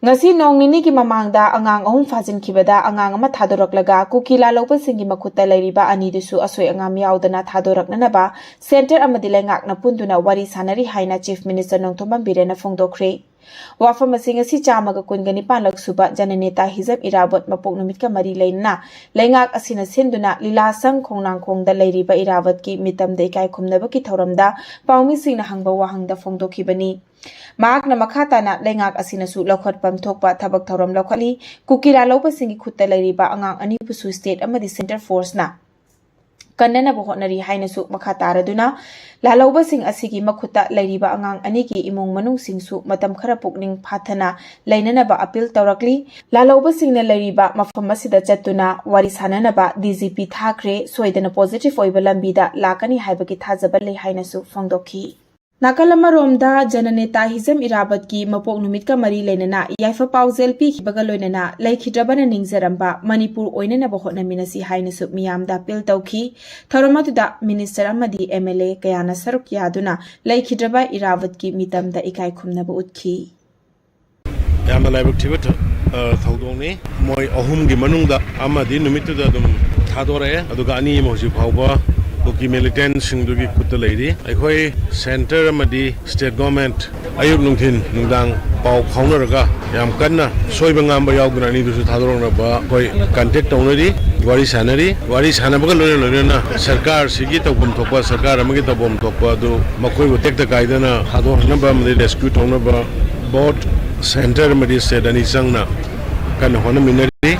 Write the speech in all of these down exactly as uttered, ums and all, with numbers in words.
ꯉꯁꯤ ꯅꯣꯡ ꯅꯤꯅꯤꯒꯤ ꯃꯃꯥꯡꯗ ꯑꯉꯥꯡ ꯑꯍꯨꯝ ꯐꯥꯖꯤꯟꯈꯤꯕꯗ ꯑꯉꯥꯡ ꯑꯃ ꯊꯥꯗꯣꯔꯛꯂꯒ ꯀꯨꯀꯤ ꯂꯥꯜꯍꯧꯕꯁꯤꯡꯒꯤ ꯃꯈꯨꯠꯇ ꯂꯩꯔꯤꯕ ꯑꯅꯤꯗꯨꯁꯨ ꯑꯁꯣꯏ ꯑꯉꯥꯝ ꯌꯥꯎꯗꯅ ꯊꯥꯗꯣꯔꯛꯅꯅꯕ ꯁꯦꯟꯇꯔ ꯑꯃꯗꯤ ꯂꯩꯉꯥꯛꯅ ꯄꯨꯟꯗꯨꯅ ꯋꯥꯔꯤ ꯁꯥꯟꯅꯔꯤ ꯍꯥꯏꯅ Chief Minister ꯅꯣꯡꯊꯣꯝꯕꯝ ꯕꯤꯔꯦꯟꯅ ꯐꯣꯡꯗꯣꯛꯈ꯭ꯔꯦ꯫ ꯋꯥꯐꯝ ꯑꯁꯤ ꯉꯁꯤ ꯆꯥꯝꯃꯒ ꯀꯨꯟꯒ ꯅꯤꯄꯥꯟꯂꯛ ꯁꯨꯕ ꯖꯅꯅꯦꯇꯥ ꯍꯤꯖꯝ ꯏꯔꯥꯕꯣꯠ ꯃꯄꯣꯛ ꯅꯨꯃꯤꯠꯀ ꯃꯔꯤ ꯂꯩꯅꯅ ꯂꯩꯉꯥꯛ ꯑꯁꯤꯅ ꯁꯤꯟꯗꯨꯅ ꯂꯤꯂꯥꯁꯪ ꯈꯣꯡꯅꯥꯡꯈꯣꯡꯗ ꯂꯩꯔꯤꯕ ꯏꯔꯥꯕꯣꯠꯀꯤ ꯃꯤꯇꯝꯗ ꯏꯀꯥꯏ ꯈꯨꯝꯅꯕꯒꯤ ꯊꯧꯔꯝꯗ ꯄꯥꯎꯃꯤꯁꯤꯡꯅ ꯍꯪꯕ ꯋꯥꯍꯪꯗ ꯐꯣꯡꯗꯣꯛꯈꯤꯕꯅꯤ꯫ ꯃꯍꯥꯛꯅ ꯃꯈꯥ ꯇꯥꯅ ꯂꯩꯉꯥꯛ ꯑꯁꯤꯅꯁꯨ ꯂꯧꯈꯠꯐꯝ ꯊꯣꯛꯄ ꯊꯕꯛ ꯊꯧꯔꯝ ꯂꯧꯈꯠꯂꯤ, ꯀꯨꯀꯤ ꯂꯥꯜꯍꯧꯕꯁꯤꯡꯒꯤ ꯈꯨꯠꯇ ꯂꯩꯔꯤꯕ ꯑꯉꯥꯡ ꯑꯅꯤꯕꯨꯁꯨ state ꯑꯃꯗꯤ centre forceꯅ ꯀꯟꯅꯅꯕ ꯍꯣꯠꯅꯔꯤ ꯍꯥꯏꯅꯁꯨ ꯃꯈꯥ ꯇꯥꯔꯗꯨꯅ ꯂꯥꯜꯍꯧꯕꯁꯤꯡ ꯑꯁꯤꯒꯤ ꯃꯈꯨꯠꯇ ꯂꯩꯔꯤꯕ ꯑꯉꯥꯡ ꯑꯅꯤꯒꯤ ꯏꯃꯨꯡ ꯃꯅꯨꯡꯁꯤꯡꯁꯨ ꯃꯇꯝ ꯈꯔ ꯄꯨꯛꯅꯤꯡ ꯐꯥꯊꯅ ꯂꯩꯅꯅꯕ appeal ꯇꯧꯔꯛꯂꯤ꯫ ꯂꯥꯜꯍꯧꯕꯁꯤꯡꯅ ꯂꯩꯔꯤꯕ ꯃꯐꯝ ꯑꯁꯤꯗ ꯆꯠꯇꯨꯅ ꯋꯥꯔꯤ ꯁꯥꯅꯅꯕ DGP ꯊꯥꯈ꯭ꯔꯦ, ꯁꯣꯏꯗꯅ positive ꯑꯣꯏꯕ ꯂꯝꯕꯤꯗ ꯂꯥꯛꯀꯅꯤ ꯍꯥꯏꯕꯒꯤ ꯊꯥꯖꯕ ꯂꯩ ꯍꯥꯏꯅꯁꯨ ꯐꯣꯡꯗꯣꯛꯈꯤ꯫ ꯅꯥꯀꯜ ꯑꯃꯔꯣꯝꯗ ꯖꯅꯅꯦꯇꯥ ꯍꯤꯖꯝ ꯏꯔꯥꯕꯠꯀꯤ ꯃꯄꯣꯛ ꯅꯨꯃꯤꯠꯀ ꯃꯔꯤ ꯂꯩꯅꯅ ꯌꯥꯏꯐ ꯄꯥꯎꯖꯦꯜ ꯄꯤꯈꯤꯕꯒ ꯂꯣꯏꯅꯅ ꯂꯩꯈꯤꯗ꯭ꯔꯕꯅ ꯅꯤꯡꯖꯔꯝꯕ ꯃꯅꯤꯄꯨꯔ ꯑꯣꯏꯅꯅꯕ ꯍꯣꯠꯅꯃꯤꯟꯅꯁꯤ ꯍꯥꯏꯅꯁꯨ ꯃꯤꯌꯥꯝꯗ appeal ꯇꯧꯈꯤ꯫ ꯊꯧꯔꯝ ꯑꯗꯨꯗ minister ꯑꯃꯗꯤ MLA ꯀꯌꯥꯅ ꯁꯔꯨꯛ ꯌꯥꯗꯨꯅ ꯂꯩꯈꯤꯗ꯭ꯔꯕ ꯏꯔꯥꯕꯠꯀꯤ ꯃꯤꯇꯝꯗ ꯏꯀꯥꯏ ꯈꯨꯝꯅꯕ ꯎꯠꯈꯤ꯫ ꯌꯥꯝꯅ ꯂꯥꯏꯕꯛ ꯊꯤꯕ ꯊ-, ꯑ, ꯊꯧꯗꯣꯛꯅꯤ꯫ ꯃꯣꯏ ꯑꯍꯨꯝꯒꯤ ꯃꯅꯨꯡꯗ ꯑꯃꯗꯤ ꯅꯨꯃꯤꯠꯇꯨꯗ ꯑꯗꯨꯝ ꯊꯥꯗꯣꯔꯛꯑꯦ, ꯑꯗꯨꯒ ꯑꯅꯤ ꯑꯃ ꯍꯧꯖꯤꯛ ꯐꯥꯎꯕ ꯀꯨꯀꯤ militantꯁꯤꯡꯗꯨꯒꯤ ꯈꯨꯠꯇ ꯂꯩꯔꯤ꯫ ꯑꯩꯈꯣꯏ centre ꯑꯃꯗꯤ state government ꯑꯌꯨꯛ ꯅꯨꯡꯊꯤꯟ ꯅꯨꯡꯗꯥꯡ ꯄꯥꯎ ꯐꯥꯎꯅꯔꯒ ꯌꯥꯝ ꯀꯟꯅ ꯁꯣꯏꯕ ꯉꯥꯝꯕ ꯌꯥꯎꯗꯅ ꯑꯅꯤꯗꯨꯁꯨ ꯊꯥꯗꯣꯔꯛꯅꯕ ꯑꯩꯈꯣꯏ contact ꯇꯧꯅꯔꯤ, ꯋꯥꯔꯤ ꯁꯥꯟꯅꯔꯤ꯫ ꯋꯥꯔꯤ ꯁꯥꯟꯅꯕꯒ ꯂꯣꯏꯅ ꯂꯣꯏꯅꯅ ꯁꯔꯀꯥꯔꯁꯤꯒꯤ ꯇꯧꯐꯝ ꯊꯣꯛꯄ, ꯁꯔꯀꯥꯔ ꯑꯃꯒꯤ ꯇꯧꯐꯝ ꯊꯣꯛꯄ ꯑꯗꯨ ꯃꯈꯣꯏꯕꯨ ꯇꯦꯛꯇ ꯀꯥꯏꯗꯅ ꯊꯥꯗꯣꯛꯍꯟꯅꯕ ꯑꯃꯗꯤ rescue ꯇꯧꯅꯕ both centre ꯑꯃꯗꯤ state ꯑꯅꯤ ꯆꯪꯅ ꯀꯟꯅ ꯍꯣꯠꯅꯃꯤꯟꯅꯔꯤ꯫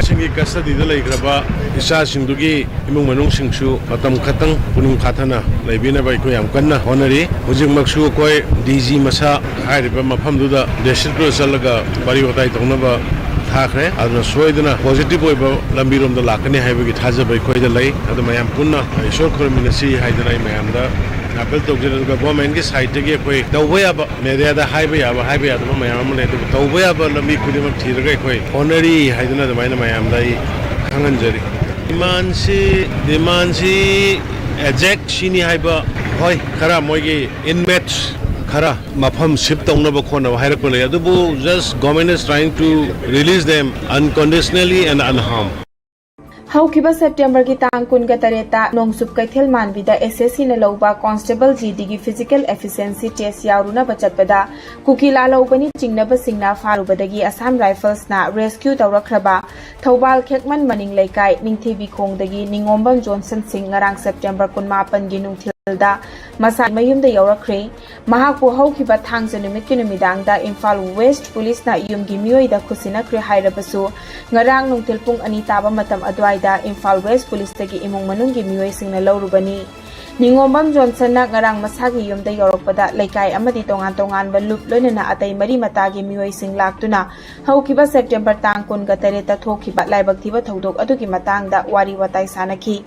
ꯁꯤꯡꯒꯤ custodyꯗ ꯂꯩꯈ꯭ꯔꯕ ꯏꯆꯥꯁꯤꯡꯗꯨꯒꯤ ꯏꯃꯨꯡ ꯃꯅꯨꯡꯁꯤꯡꯁꯨ ꯃꯇꯝ ꯈꯛꯇꯪ ꯄꯨꯛꯅꯤꯡ ꯐꯥꯊꯅ ꯂꯩꯕꯤꯅꯕ ꯑꯩꯈꯣꯏ ꯌꯥꯝ ꯀꯟꯅ ꯍꯣꯠꯅꯔꯤ꯫ ꯍꯧꯖꯤꯛꯃꯛꯁꯨ ꯑꯩꯈꯣꯏ DG ꯃꯁꯥ ꯍꯥꯏꯔꯤꯕ ꯃꯐꯝꯗꯨꯗ districtꯇꯨꯗ ꯆꯠꯂꯒ ꯋꯥꯔꯤ ꯋꯥꯇꯥꯏ ꯇꯧꯅꯕ ꯊꯥꯈ꯭ꯔꯦ꯫ ꯑꯗꯨꯅ ꯁꯣꯏꯗꯅ positive ꯑꯣꯏꯕ ꯂꯝꯕꯤꯔꯣꯝꯗ ꯂꯥꯛꯀꯅꯤ ꯍꯥꯏꯕꯒꯤ ꯊꯥꯖꯕ ꯑꯩꯈꯣꯏꯗ ꯂꯩ꯫ ꯑꯗꯨ ꯃꯌꯥꯝ ꯄꯨꯟꯅ ꯏꯁꯣꯔ ꯈꯨꯔꯨꯝꯃꯤꯟꯅꯁꯤ ꯍꯥꯏꯗꯅ ꯑꯩ ꯃꯌꯥꯝꯗ appeal ꯇꯧꯖꯔꯤ꯫ ꯑꯗꯨꯒ governmentꯀꯤ sideꯇꯒꯤ ꯑꯩꯈꯣꯏ ꯇꯧꯕ ꯌꯥꯕ mediaꯗ ꯍꯥꯏꯕ ꯌꯥꯕ, ꯍꯥꯏꯕ ꯌꯥꯗꯕ ꯃꯌꯥꯝ ꯑꯃ ꯂꯩ, ꯑꯗꯨꯕꯨ ꯇꯧꯕ ꯌꯥꯕ ꯂꯝꯕꯤ ꯈꯨꯗꯤꯡꯃꯛ ꯊꯤꯔꯒ ꯑꯩꯈꯣꯏ ꯍꯣꯠꯅꯔꯤ ꯍꯥꯏꯗꯅ ꯑꯗꯨꯃꯥꯏꯅ ꯃꯌꯥꯝꯗ ꯑꯩ ꯈꯪꯍꯟꯖꯔꯤ꯫ Demandꯁꯤ, demandꯁꯤ exact ꯁꯤꯅꯤ ꯍꯥꯏꯕ, ꯍꯣꯏ, ꯈꯔ ꯃꯣꯏꯒꯤ inmates ꯈꯔ ꯃꯐꯝ shift ꯇꯧꯅꯕ ꯈꯣꯠꯅꯕ ꯍꯥꯏꯔꯛꯄ ꯂꯩ, ꯑꯗꯨꯕꯨ just government is trying to release them unconditionally and unharmed. ꯍꯧꯈꯤꯕ ꯁꯦꯞꯇꯦꯝꯕꯔꯒꯤ ꯇꯥꯡ ꯀꯨꯟꯒ ꯇꯔꯦꯠꯇ ꯅꯣꯡꯆꯨꯞ ꯀꯩꯊꯦꯜ ꯃꯥꯟꯕꯤꯗ ꯑꯦꯁ ꯑꯦꯁ ꯁꯤꯅ ꯂꯧꯕ constable ꯖꯤ ꯗꯤꯒꯤ physical efficiency test ꯌꯥꯎꯔꯨꯅꯕ ꯆꯠꯄꯗ ꯀꯨꯀꯤ ꯂꯥꯜꯍꯧꯕꯅꯤ ꯆꯤꯡꯅꯕꯁꯤꯡꯅ ꯐꯥꯔꯨꯕꯗꯒꯤ Assam Riflesꯅ rescue ꯇꯧꯔꯛꯈ꯭ꯔꯕ ꯊꯧꯕꯥꯜ ꯈꯦꯛꯃꯟ ꯃꯅꯤꯡ ꯂꯩꯀꯥꯏ ꯅꯤꯡꯊꯤꯕꯤꯈꯣꯡꯗꯒꯤ ꯅꯤꯉꯣꯝꯕꯝ ꯖꯣꯟꯁꯟ ꯁꯤꯡ ꯉꯔꯥꯡ ꯁꯦꯞꯇꯦꯝꯕꯔ ꯀꯨꯟꯃꯥꯄꯟꯒꯤ ꯅꯨꯡꯊꯤꯜꯗ ꯃꯁꯥꯒꯤ ꯃꯌꯨꯝꯗ ꯌꯧꯔꯛꯈ꯭ꯔꯦ꯫ ꯃꯍꯥꯛꯄꯨ ꯍꯧꯈꯤꯕ ꯊꯥꯡꯖ ꯅꯨꯃꯤꯠꯀꯤ ꯅꯨꯃꯤꯗꯥꯡꯗ ꯏꯝꯐꯥꯜ ꯋꯦꯁ꯭ꯠ ꯄꯨꯂꯤꯁꯅ ꯌꯨꯝꯒꯤ ꯃꯤꯑꯣꯏꯗ ꯈꯨꯠꯁꯤꯟꯅꯈ꯭ꯔꯦ ꯍꯥꯏꯔꯕꯁꯨ, ꯉꯔꯥꯡ ꯅꯨꯡꯊꯤꯜ ꯄꯨꯡ ꯑꯅꯤ ꯇꯥꯕ ꯃꯇꯝ ꯑꯗꯨꯋꯥꯏꯗ ꯏꯝꯐꯥꯜ ꯋꯦꯁ꯭ꯠ ꯄꯨꯂꯤꯁꯇꯒꯤ ꯏꯃꯨꯡ ꯃꯅꯨꯡꯒꯤ ꯃꯤꯑꯣꯏꯁꯤꯡꯅ ꯂꯧꯔꯨꯕꯅꯤ꯫ ꯅꯤꯉꯣꯝꯕꯝ ꯖꯣꯟꯁꯟꯅ ꯉꯔꯥꯡ ꯃꯁꯥꯒꯤ ꯌꯨꯝꯗ ꯌꯧꯔꯛꯄꯗ ꯂꯩꯀꯥꯏ ꯑꯃꯗꯤ ꯇꯣꯉꯥꯟ ꯇꯣꯉꯥꯟꯕ ꯂꯨꯞ ꯂꯣꯏꯅꯅ ꯑꯇꯩ ꯃꯔꯤ ꯃꯇꯥꯒꯤ ꯃꯤꯑꯣꯏꯁꯤꯡ ꯂꯥꯛꯇꯨꯅ ꯍꯧꯈꯤꯕ ꯁꯦꯞꯇꯦꯝꯕꯔ ꯇꯥꯡ ꯀꯨꯟꯒ ꯇꯔꯦꯠꯇ ꯊꯣꯛꯈꯤꯕ ꯂꯥꯏꯕꯛ ꯊꯤꯕ ꯊꯧꯗꯣꯛ ꯑꯗꯨꯒꯤ ꯃꯇꯥꯡꯗ ꯋꯥꯔꯤ ꯋꯥꯇꯥꯏ ꯁꯥꯟꯅꯈꯤ꯫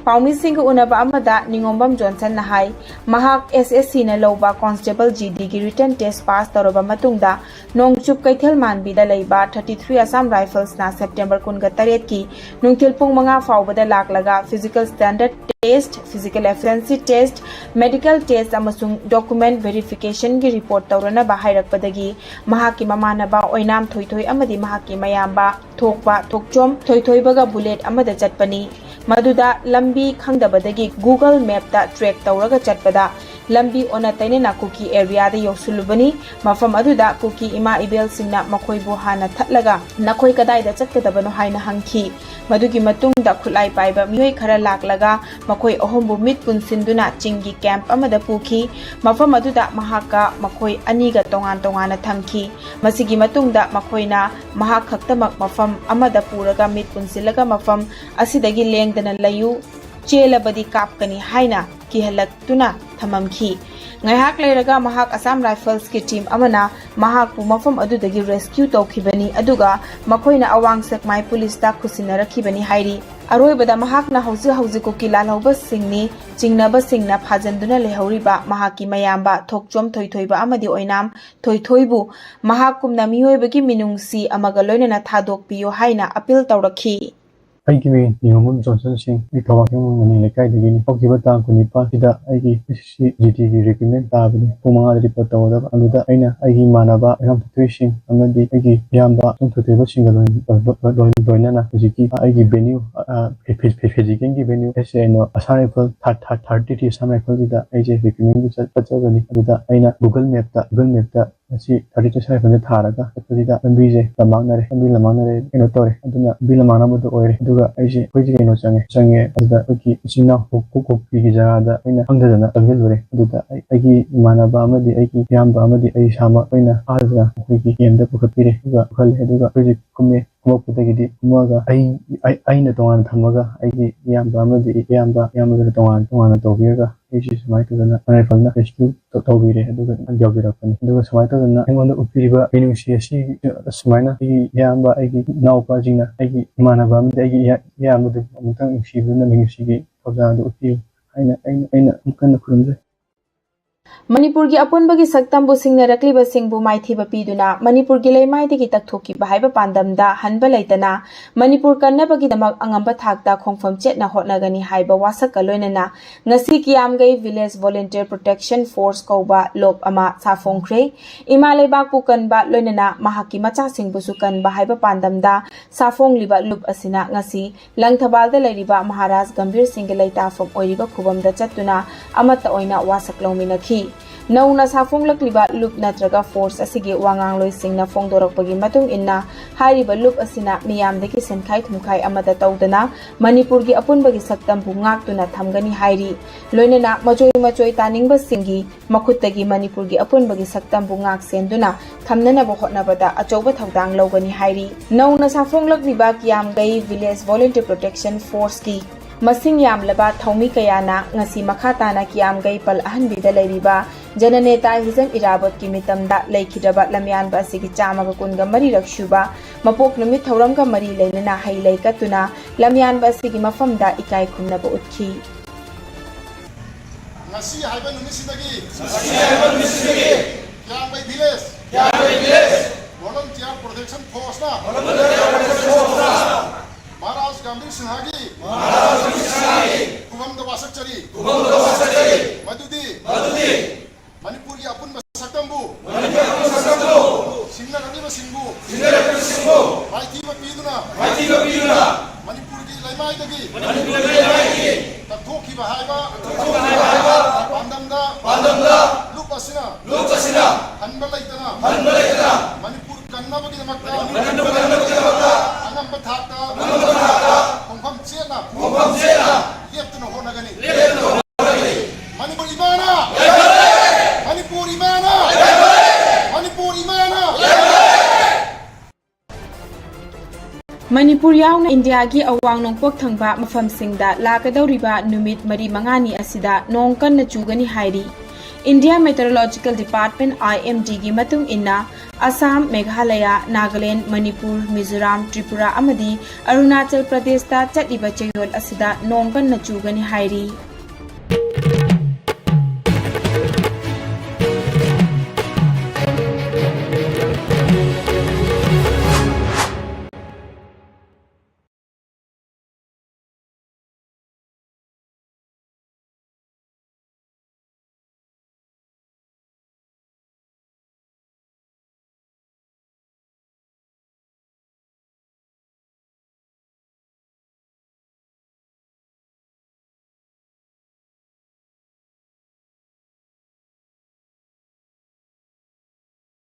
ꯄꯥꯎꯃꯤꯁꯤꯡꯒ ꯎꯅꯕ ꯑꯃꯗ ꯅꯤꯉꯣꯝꯕꯝ ꯖꯣꯟꯁꯟꯅ ꯍꯥꯏ, ꯃꯍꯥꯛ ꯑꯦꯁ ꯑꯦꯁ ꯁꯤꯅ ꯂꯧꯕ constable ꯖꯤ ꯗꯤꯒꯤ written test pass ꯇꯧꯔꯕ ꯃꯇꯨꯡꯗ ꯅꯣꯡꯆꯨꯞ ꯀꯩꯊꯦꯜ ꯃꯥꯟꯕꯤꯗ ꯂꯩꯕ thirty three Assam Riflesꯅ ꯁꯦꯞꯇꯦꯝꯕꯔ ꯀꯨꯟꯒ ꯇꯔꯦꯠꯀꯤ ꯅꯨꯡꯊꯤꯜ ꯄꯨꯡ ꯃꯉꯥ ꯐꯥꯎꯕꯗ ꯂꯥꯛꯂꯒ physical standard test, physical efficiency test, medical test ꯑꯃꯁꯨꯡ document verificationꯒꯤ report ꯇꯧꯔꯅꯕ ꯍꯥꯏꯔꯛꯄꯗꯒꯤ ꯃꯍꯥꯛꯀꯤ ꯃꯃꯥꯟꯅꯕ ꯑꯣꯏꯅꯥꯝ ꯊꯣꯏꯊꯣꯏ ꯑꯃꯗꯤ ꯃꯍꯥꯛꯀꯤ ꯃꯌꯥꯝꯕ ꯊꯣꯛꯄ ꯊꯣꯛꯆꯣꯝ ꯊꯣꯏꯊꯣꯏꯕꯒ bullet ꯑꯃꯗ ꯆꯠꯄꯅꯤ꯫ ꯃꯗꯨꯗ ꯂꯝꯕꯤ ꯈꯪꯗꯕꯗꯒꯤ Google Mapꯇ track ꯇꯧꯔꯒ ꯆꯠꯄꯗ ꯂꯝꯕꯤ ꯑꯣꯟꯅ ꯇꯩꯅꯅ ꯀꯨꯀꯤ areaꯗ ꯌꯧꯁꯤꯜꯂꯨꯕꯅꯤ꯫ ꯃꯐꯝ ꯑꯗꯨꯗ ꯀꯨꯀꯤ ꯏꯃꯥ ꯏꯕꯦꯜꯁꯤꯡꯅ ꯃꯈꯣꯏꯕꯨ ꯍꯥꯟꯅ ꯊꯠꯂꯒ ꯅꯈꯣꯏ ꯀꯗꯥꯏꯗ ꯆꯠꯀꯗꯕꯅꯣ ꯍꯥꯏꯅ ꯍꯪꯈꯤ꯫ ꯃꯗꯨꯒꯤ ꯃꯇꯨꯡꯗ ꯈꯨꯠꯂꯥꯏ ꯄꯥꯏꯕ ꯃꯤꯑꯣꯏ ꯈꯔ ꯂꯥꯛꯂꯒ ꯃꯈꯣꯏ ꯑꯍꯨꯝꯕꯨ ꯃꯤꯠ ꯄꯨꯟꯁꯤꯟꯗꯨꯅ ꯆꯤꯡꯒꯤ camp ꯑꯃꯗ ꯄꯨꯈꯤ꯫ ꯃꯐꯝ ꯑꯗꯨꯗ ꯃꯍꯥꯛꯀ ꯃꯈꯣꯏ ꯑꯅꯤꯒ ꯇꯣꯉꯥꯟ ꯇꯣꯉꯥꯟꯅ ꯊꯝꯈꯤ꯫ ꯃꯁꯤꯒꯤ ꯃꯇꯨꯡꯗ ꯃꯈꯣꯏꯅ ꯃꯍꯥꯛ ꯈꯛꯇꯃꯛ ꯃꯐꯝ ꯑꯃꯗ ꯄꯨꯔꯒ ꯃꯤꯠ ꯄꯨꯟꯁꯤꯜꯂꯒ ꯃꯐꯝ ꯑꯁꯤꯗꯒꯤ ꯂꯦꯡꯗꯅ ꯂꯩꯌꯨ, ꯆꯦꯜꯂꯕꯗꯤ ꯀꯥꯞꯀꯅꯤ ꯍꯥꯏꯅ ꯀꯤꯍꯜꯂꯛꯇꯨꯅ ꯊꯝꯃꯝꯈꯤ꯫ ꯉꯥꯏꯍꯥꯛ ꯂꯩꯔꯒ ꯃꯍꯥꯛ Assam Riflesꯀꯤ team ꯑꯃꯅ ꯃꯍꯥꯛꯄꯨ ꯃꯐꯝ ꯑꯗꯨꯗꯒꯤ rescue ꯇꯧꯈꯤꯕꯅꯤ, ꯑꯗꯨꯒ ꯃꯈꯣꯏꯅ ꯑꯋꯥꯡ ꯁꯦꯛꯃꯥꯏ ꯄꯨꯂꯤꯁꯇ ꯈꯨꯠꯁꯤꯟꯅꯔꯛꯈꯤꯕꯅꯤ ꯍꯥꯏꯔꯤ꯫ ꯑꯔꯣꯏꯕꯗ ꯃꯍꯥꯛꯅ ꯍꯧꯖꯤꯛ ꯍꯧꯖꯤꯛ ꯀꯨꯀꯤ ꯂꯥꯜꯍꯧꯕꯁꯤꯡꯅꯤ ꯆꯤꯡꯅꯕꯁꯤꯡꯅ ꯐꯥꯖꯤꯟꯗꯨꯅ ꯂꯩꯍꯧꯔꯤꯕ ꯃꯍꯥꯛꯀꯤ ꯃꯌꯥꯝꯕ ꯊꯣꯛꯆꯣꯝ ꯊꯣꯏꯊꯣꯏꯕ ꯑꯃꯗꯤ ꯑꯣꯏꯅꯥꯝ ꯊꯣꯏꯊꯣꯏꯕꯨ ꯃꯍꯥꯛꯀꯨꯝꯅ ꯃꯤꯑꯣꯏꯕꯒꯤ ꯃꯤꯅꯨꯡꯁꯤ ꯑꯃꯒ ꯂꯣꯏꯅꯅ ꯊꯥꯗꯣꯛꯄꯤꯌꯨ ꯍꯥꯏꯅ appeal ꯇꯧꯔꯛꯈꯤ꯫ ꯑꯩꯒꯤ ꯃꯤꯡ ꯅꯤꯉꯣꯝꯕꯝ ꯖꯣꯟꯁꯟ ꯁꯤꯡ, ꯑꯩ ꯊꯧꯕꯥꯜ ꯈꯦꯡꯕ ꯃꯅꯤ ꯂꯩꯀꯥꯏꯗꯒꯤꯅꯤ꯫ ꯍꯧꯈꯤꯕ ꯇꯥꯡ ꯀꯨꯟꯅꯤꯄꯥꯜ ꯁꯤꯗ ꯑꯩꯒꯤ ꯑꯦꯁ ꯑꯦꯁ ꯁꯤ ꯖꯤ ꯗꯤꯒꯤ ꯔꯤꯀ꯭ꯔꯨꯠꯃꯦꯟ ꯇꯥꯕꯅꯤ꯫ ꯄꯨꯡ ꯃꯉꯥꯗ ꯔꯤꯄꯣꯔꯠ ꯇꯧꯒꯗꯕ꯫ ꯑꯗꯨꯗ ꯑꯩꯅ ꯑꯩꯒꯤ ꯏꯃꯥꯟꯅꯕ ꯏꯔꯥꯡꯊꯣꯏ ꯁꯤꯡ ꯑꯃꯗꯤ ꯑꯩꯒꯤ ꯏꯌꯥꯝꯕ ꯏꯔꯥꯡꯊꯣꯏ ꯊꯣꯏꯕ ꯁꯤꯡꯒ ꯂꯣꯏ-, ꯂꯣꯏ-, ꯂꯣꯏ-, ꯂꯣꯏꯅꯅ ꯍꯧꯖꯤꯛꯀꯤ ꯑꯩꯒꯤ ꯚꯦꯅ꯭ꯌꯨ, ꯑ, ꯐꯤ-, ꯐꯤ-, ꯐꯤ-, ꯐꯤꯖꯤꯀꯦꯜꯒꯤ ꯚꯦꯅ꯭ꯌꯨ ꯑꯦꯁ A N O Assam rifle ꯊꯥꯔ-, ꯊꯥꯔ-, ꯊꯥꯔꯇꯤ ꯊ꯭ꯔꯤ ꯑꯁꯥꯝ ꯔꯥꯏꯐꯜꯁꯤꯗ ꯑꯩꯁꯦ ꯔꯤꯀ꯭ꯔꯨꯠꯃꯦꯟꯒꯤ ꯆꯠ-, ꯆꯠꯆꯕꯅꯤ꯫ ꯑꯗꯨꯗ ꯑꯩꯅ ꯒꯨꯒꯜ ꯃꯦꯞꯇ, ꯒꯨꯒꯜ ꯃꯦꯞꯇ ꯃꯁꯤ ꯊꯥꯔꯇꯤ ꯊ꯭ꯔꯤ ꯑꯁꯥꯝ ꯔꯥꯏꯐꯜꯁꯦ ꯊꯥꯔꯒ ꯆꯠꯄꯁꯤꯗ ꯂꯝꯕꯤꯁꯦ ꯂꯝꯃꯥꯡꯅꯔꯦ, ꯂꯝꯕꯤ ꯂꯝꯃꯥꯡꯅꯔꯦ, ꯀꯩꯅꯣ ꯇꯧꯔꯦ꯫ ꯑꯗꯨꯅ ꯂꯝꯕꯤ ꯂꯝꯃꯥꯡꯅꯕꯗꯣ ꯑꯣꯏꯔꯦ꯫ ꯑꯗꯨꯒ ꯑꯩꯁꯦ ꯑꯩꯈꯣꯏꯒꯤ ꯀꯩꯅꯣ ꯆꯪꯉꯦ, ꯆꯪꯉꯦ꯫ ꯑꯗꯨꯗ ꯑꯩꯈꯣꯏꯒꯤ ꯏꯆꯤꯟ ꯏꯅꯥꯎ ꯀꯣꯛ-, ꯀꯣꯛ-, ꯀꯣꯛꯄꯤꯒꯤ ꯖꯒꯥꯗ ꯑꯩꯅ ꯈꯪꯗꯗꯅ ꯆꯪꯁꯤꯜꯂꯨꯔꯦ꯫ ꯑꯗꯨꯗ ꯑꯩ, ꯑꯩꯒꯤ ꯏꯃꯥꯟꯅꯕ ꯑꯃꯗꯤ ꯑꯩꯒꯤ ꯏꯌꯥꯝꯕ ꯑꯃꯗꯤ ꯑꯩ ꯏꯁꯥꯃꯛ ꯑꯩꯅ ꯐꯥꯗꯅ ꯑꯩꯈꯣꯏꯒꯤ ꯀꯦꯝꯗ ꯄꯨꯈꯠꯄꯤꯔꯦ꯫ ꯑꯗꯨꯒ ꯄꯨꯈꯠꯂꯦ꯫ ꯑꯗꯨꯒ ꯑꯩꯈꯣꯏꯁꯦ ꯀꯨꯝꯃꯦ꯫ ꯀꯨꯝꯃꯛꯄꯗꯒꯤꯗꯤ ꯀꯨꯝꯃꯛꯑꯒ ꯑꯩ, ꯑꯩ, ꯑꯩꯅ ꯇꯣꯉꯥꯟꯅ ꯊꯝꯃꯒ ꯑꯩꯒꯤ ꯏꯌꯥꯝꯕ ꯑꯃꯗꯤ ꯏꯌꯥꯝꯕ, ꯏꯌꯥꯝꯕꯗꯨꯅ ꯇꯣꯉꯥꯟ, ꯇꯣꯉꯥꯟꯅ ꯇꯧꯕꯤꯔꯒ ꯑꯩꯁꯤ ꯁꯨꯃꯥꯏꯅ ꯇꯧꯗꯅ ꯔꯥꯏꯐꯜꯅ ꯔꯦꯁꯀ꯭ꯌꯨ ꯇꯧ-, ꯇꯧꯕꯤꯔꯦ꯫ ꯑꯗꯨꯒ ꯌꯧꯕꯤꯔꯛꯄꯅꯤ꯫ ꯑꯗꯨꯒ ꯁꯨꯃꯥꯏꯅ ꯇꯧꯗꯅ ꯑꯩꯉꯣꯟꯗ ꯎꯠꯄꯤꯔꯤꯕ ꯃꯤꯅꯨꯡꯁꯤ ꯑꯁꯤ ꯁꯨꯃꯥꯏꯅ ꯑꯩꯒꯤ ꯏꯌꯥꯝꯕ, ꯑꯩꯒꯤ ꯏꯅꯥꯎꯄꯥꯁꯤꯡꯅ, ꯑꯩꯒꯤ ꯏꯃꯥꯟꯅꯕ ꯑꯃꯗꯤ ꯑꯩꯒꯤ ꯏꯌꯥ-, ꯏꯌꯥꯝꯕꯗꯨ ꯑꯃꯨꯛꯇꯪ ꯅꯨꯡꯁꯤꯕꯤꯗꯨꯅ ꯃꯤꯅꯨꯡꯁꯤꯒꯤ ꯊꯧꯖꯥꯜ ꯑꯗꯨ ꯎꯠꯄꯤꯌꯨ ꯍꯥꯏꯅ ꯑꯩꯅ, ꯑꯩꯅ ꯑꯃꯨꯛ ꯀꯟꯅ ꯈꯨꯔꯨꯝꯖꯩ꯫ ꯃꯅꯤꯄꯨꯔꯒꯤ ꯑꯄꯨꯟꯕꯒꯤ ꯁꯛꯇꯝꯕꯨ ꯁꯤꯡꯅꯔꯛꯂꯤꯕꯁꯤꯡꯕꯨ ꯃꯥꯏꯊꯤꯕ ꯄꯤꯗꯨꯅ ꯃꯅꯤꯄꯨꯔꯒꯤ ꯂꯩꯃꯥꯏꯗꯒꯤ ꯇꯛꯊꯣꯛꯈꯤꯕ ꯍꯥꯏꯕ ꯄꯥꯟꯗꯝꯗ ꯍꯟꯕ ꯂꯩꯇꯅ ꯃꯅꯤꯄꯨꯔ ꯀꯟꯅꯕꯒꯤꯗꯃꯛ ꯑꯉꯝꯕ ꯊꯥꯛꯇ ꯈꯣꯡꯐꯝ ꯆꯦꯠꯅ ꯍꯣꯠꯅꯒꯅꯤ ꯍꯥꯏꯕ ꯋꯥꯁꯛꯀ ꯂꯣꯏꯅꯅ ꯉꯁꯤ ꯀꯤꯌꯥꯝꯒꯩ ꯚꯤꯂꯦꯖ ꯚꯣꯂꯨꯟꯇꯤꯌꯔ ꯄ꯭ꯔꯣꯇꯦꯛꯁꯟ ꯐꯣꯔꯁ ꯀꯧꯕ ꯂꯣꯞ ꯑꯃ ꯁꯥꯐꯣꯡꯈ꯭ꯔꯦ꯫ ꯏꯃꯥ ꯂꯩꯕꯥꯛꯄꯨ ꯀꯟꯕ ꯂꯣꯏꯅꯅ ꯃꯍꯥꯛꯀꯤ ꯃꯆꯥꯁꯤꯡꯕꯨꯁꯨ ꯀꯟꯕ ꯍꯥꯏꯕ ꯄꯥꯟꯗꯝꯗ ꯁꯥꯐꯣꯡꯂꯤꯕ ꯂꯨꯞ ꯑꯁꯤꯅ ꯉꯁꯤ ꯂꯪꯊꯕꯥꯜꯗ ꯂꯩꯔꯤꯕ ꯃꯍꯥꯔꯥꯖ ꯒꯝꯚꯤꯔ ꯁꯤꯡꯒꯤ ꯂꯩꯇꯥꯐꯝ ꯑꯣꯏꯔꯤꯕ ꯈꯨꯕꯝꯗ ꯆꯠꯇꯨꯅ ꯑꯃꯠꯇ ꯑꯣꯏꯅ ꯋꯥꯁꯛ ꯂꯧꯃꯤꯟꯅꯈꯤ꯫ ꯅꯧꯅ ꯁꯥꯐꯣꯡꯂꯛꯂꯤꯕ ꯂꯨꯞ ꯅꯠꯇ꯭ꯔꯒ ꯐꯣꯔꯁ ꯑꯁꯤꯒꯤ ꯋꯥꯉꯥꯡꯂꯣꯏꯁꯤꯡꯅ ꯐꯣꯡꯗꯣꯔꯛꯄꯒꯤ ꯃꯇꯨꯡ ꯏꯟꯅ, ꯍꯥꯏꯔꯤꯕ ꯂꯨꯞ ꯑꯁꯤꯅ ꯃꯤꯌꯥꯝꯗꯒꯤ ꯁꯦꯟꯈꯥꯏ ꯊꯨꯝꯈꯥꯏ ꯑꯃꯠꯇ ꯇꯧꯗꯅ ꯃꯅꯤꯄꯨꯔꯒꯤ ꯑꯄꯨꯟꯕꯒꯤ ꯁꯛꯇꯝꯕꯨ ꯉꯥꯛꯇꯨꯅ ꯊꯝꯒꯅꯤ ꯍꯥꯏꯔꯤ꯫ ꯂꯣꯏꯅꯅ ꯃꯆꯣꯏ ꯃꯆꯣꯏ ꯇꯥꯅꯤꯡꯕꯁꯤꯡꯒꯤ ꯃꯈꯨꯠꯇꯒꯤ ꯃꯅꯤꯄꯨꯔꯒꯤ ꯑꯄꯨꯟꯕꯒꯤ ꯁꯛꯇꯝꯕꯨ ꯉꯥꯛ ꯁꯦꯟꯗꯨꯅ ꯊꯝꯅꯅꯕ ꯍꯣꯠꯅꯕꯗ ꯑꯆꯧꯕ ꯊꯧꯗꯥꯡ ꯂꯧꯒꯅꯤ ꯍꯥꯏꯔꯤ꯫ ꯅꯧꯅ ꯁꯥꯐꯣꯡꯂꯛꯂꯤꯕ ꯀꯤꯌꯥꯝꯒꯩ ꯚꯤꯂꯦꯖ ꯚꯣꯂꯨꯟꯇꯤꯌꯔ ꯄ꯭ꯔꯣꯇꯦꯛꯁꯟ ꯐꯣꯔꯁꯀꯤ ꯃꯁꯤꯡ ꯌꯥꯝꯂꯕ ꯊꯧꯃꯤ ꯀꯌꯥꯅ ꯉꯁꯤ ꯃꯈꯥ ꯇꯥꯅ ꯀꯤꯌꯥꯝꯒꯩ ꯄꯜ ꯑꯍꯟꯕꯤꯗ ꯂꯩꯔꯤꯕ ꯖꯅꯅꯦꯇꯥ ꯍꯤꯖꯟ ꯏꯔꯥꯕꯣꯠꯀꯤ ꯃꯤꯇꯝꯗ ꯂꯩꯈꯤꯗ꯭ꯔꯕ ꯂꯝꯌꯥꯟꯕ ꯑꯁꯤꯒꯤ ꯆꯥꯝꯃꯒ ꯀꯨꯟꯒ ꯃꯔꯤꯔꯛ ꯁꯨꯕ ꯃꯄꯣꯛ ꯅꯨꯃꯤꯠ ꯊꯧꯔꯝꯒ ꯃꯔꯤ ꯂꯩꯅꯅ ꯍꯩ ꯂꯩ ꯀꯠꯇꯨꯅ ꯂꯝꯌꯥꯟꯕ ꯑꯁꯤꯒꯤ ꯃꯐꯝꯗ ꯏꯀꯥꯏ ꯈꯨꯝꯅꯕ ꯎꯠꯈꯤ꯫ ꯉꯁꯤ ꯍꯥꯏꯕ ꯅꯨꯃꯤꯠꯁꯤꯗꯒꯤ, ꯉꯁꯤ ꯍꯥꯏꯕ ꯅꯨꯃꯤꯠꯁꯤꯗꯒꯤ Kiyambei village, Kiyambei village volunteer protection ꯐꯣꯔꯁꯅ, ꯚꯣꯂꯨꯟꯇꯤꯌꯔ ꯄ꯭ꯔꯣꯇꯦꯛꯁꯟ ꯐꯣꯔꯁꯅ ꯃꯍꯥꯔꯥꯖ ꯒꯝꯚꯤꯔ ꯁꯤꯡꯍꯒꯤ, ꯃꯍꯥꯔꯥꯖ ꯒꯝꯚꯤꯔ ꯁꯤꯡꯍꯒꯤ ꯈꯨꯕꯝꯗ ꯋꯥꯁꯛꯆꯔꯤ, ꯈꯨꯕꯝꯗ ꯋꯥꯁꯛꯆꯔꯤ꯫ ꯃꯗꯨꯗꯤ, ꯃꯗꯨꯗꯤ ꯃꯅꯤꯄꯨꯔꯒꯤ ꯑꯄꯨꯟꯕ ꯁꯛꯇꯝꯕꯨ, ꯃꯅꯤꯄꯨꯔꯒꯤ ꯑꯄꯨꯟꯕ ꯁꯛꯇꯝꯕꯨ, ꯁꯤꯡꯅꯔꯛꯂꯤꯕꯁꯤꯡꯕꯨ, ꯁꯤꯡꯅꯔꯛꯂꯤꯕꯁꯤꯡꯕꯨ ꯃꯥꯏꯊꯤꯕ ꯄꯤꯗꯨꯅ, ꯃꯥꯏꯊꯤꯕ ꯄꯤꯗꯨꯅ ꯃꯅꯤꯄꯨꯔꯒꯤ ꯂꯩꯃꯥꯏꯗꯒꯤ, ꯃꯅꯤꯄꯨꯔꯒꯤ ꯂꯩꯃꯥꯏꯗꯒꯤ ꯀꯛꯊꯣꯛꯈꯤꯕ ꯍꯥꯏꯕ, ꯀꯛꯊꯣꯛꯈꯤꯕ ꯍꯥꯏꯕ ꯄꯥꯟꯗꯝꯗ, ꯄꯥꯟꯗꯝꯗ ꯂꯨꯞ ꯑꯁꯤꯅ, ꯂꯨꯞ ꯑꯁꯤꯅ ꯍꯟꯕ ꯂꯩꯇꯅ, ꯍꯟꯕ ꯂꯩꯇꯅ ꯃꯅꯤꯄꯨꯔ ꯀꯟꯅꯕꯒꯤꯗꯃꯛꯇ, ꯃꯅꯤꯄꯨꯔ ꯀꯟꯅꯕꯒꯤꯗꯃꯛꯇ ꯑꯉꯝꯕ ꯊꯥꯛꯇ, ꯑꯉꯝꯕ ꯊꯥꯛꯇ ꯈꯣꯡꯐꯝ ꯆꯦꯠꯅ, ꯈꯣꯡꯐꯝ ꯆꯦꯠꯅ ꯂꯦꯞꯇꯨꯅ ꯍꯣꯠꯅꯒꯅꯤ, ꯂꯦꯞꯇꯨꯅ ꯍꯣꯠꯅꯒꯅꯤ꯫ ꯃꯅꯤꯄꯨꯔ ꯏꯃꯥꯅ, ꯃꯅꯤꯄꯨꯔ ꯏꯃꯥꯅ, ꯃꯅꯤꯄꯨꯔ ꯏꯃꯥꯅ꯫ ꯃꯅꯤꯄꯨꯔ ꯌꯥꯎꯅ ꯏꯟꯗꯤꯌꯥꯒꯤ ꯑꯋꯥꯡ ꯅꯣꯡꯄꯣꯛ ꯊꯪꯕ ꯃꯐꯝꯁꯤꯡꯗ ꯂꯥꯛꯀꯗꯧꯔꯤꯕ ꯅꯨꯃꯤꯠ ꯃꯔꯤ ꯃꯉꯥꯅꯤ ꯑꯁꯤꯗ ꯅꯣꯡ ꯀꯟꯅ ꯆꯨꯒꯅꯤ ꯍꯥꯏꯔꯤ꯫ India Meteorological Department, I M D ꯒꯤ ꯃꯇꯨꯡ ꯏꯟꯅ, ꯑꯁꯥꯝ, ꯃꯦꯘꯥꯂꯌꯥ, ꯅꯥꯒꯥꯂꯦꯟ, ꯃꯅꯤꯄꯨꯔ, ꯃꯤꯖꯣꯔꯥꯝ, ꯇ꯭ꯔꯤꯄꯨꯔꯥ ꯑꯃꯗꯤ ꯑꯔꯨꯅꯥꯆꯜ ꯄ꯭ꯔꯗꯦꯁꯇ ꯆꯠꯂꯤꯕ ꯆꯌꯣꯜ ꯑꯁꯤꯗ ꯅꯣꯡ ꯀꯟꯅ ꯆꯨꯒꯅꯤ ꯍꯥꯏꯔꯤ꯫